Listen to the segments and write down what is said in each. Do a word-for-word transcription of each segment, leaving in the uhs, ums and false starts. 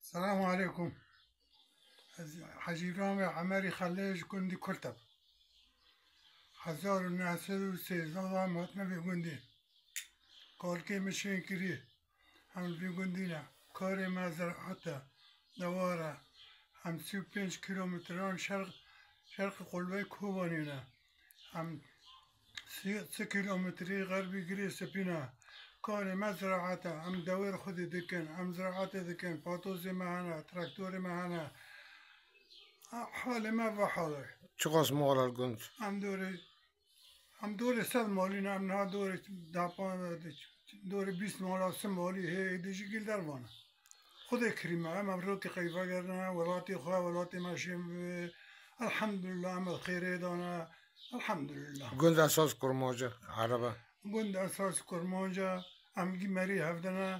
Selamu aleykum. Ez Hecî Ramê Emerî Xelê ji gundî Kurteb. Hezar û neh sed û sêzdeh de em hatine vê gundî. Kalkê min şên kirî. Em li vî gundî ne. Karê me ziraet e, dewar e. Em sî û pênc kîlometran şerq, şerqê Qulbey Kobanê ne. Em sî, sî kîlometrî xerbî Girê Spî ne. Karê me ziraet e. Em dewêr xwedî dikin. Em ziraetê dikin. Patozê me hene. Traktorê me hene. Halê me ve hal e. Çiqas mal e li gund? Em dorê, em dorê sed malî ne. Em niha dorê deh pan, dorê bîst mala, sî malî hê, êdî jî gil dervan e. Xwedê kirî me, em, em rokê xwe vegerine, welatê xwe, welatê me şên bibe. Elhamdulillah, em li xêrê de ne. Elhamdulillah. Gund esas kurmanc e, ereb e. Gund esas kurmanc e, em gî merî hevdine,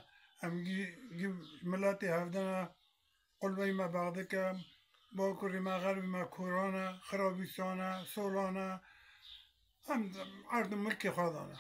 em gî, gî miletê hevdine. Qulbey me bexdike, bakurê me, xerbê me koran e, xirabîsan e, solan e. Em erd û milkê xwe dane.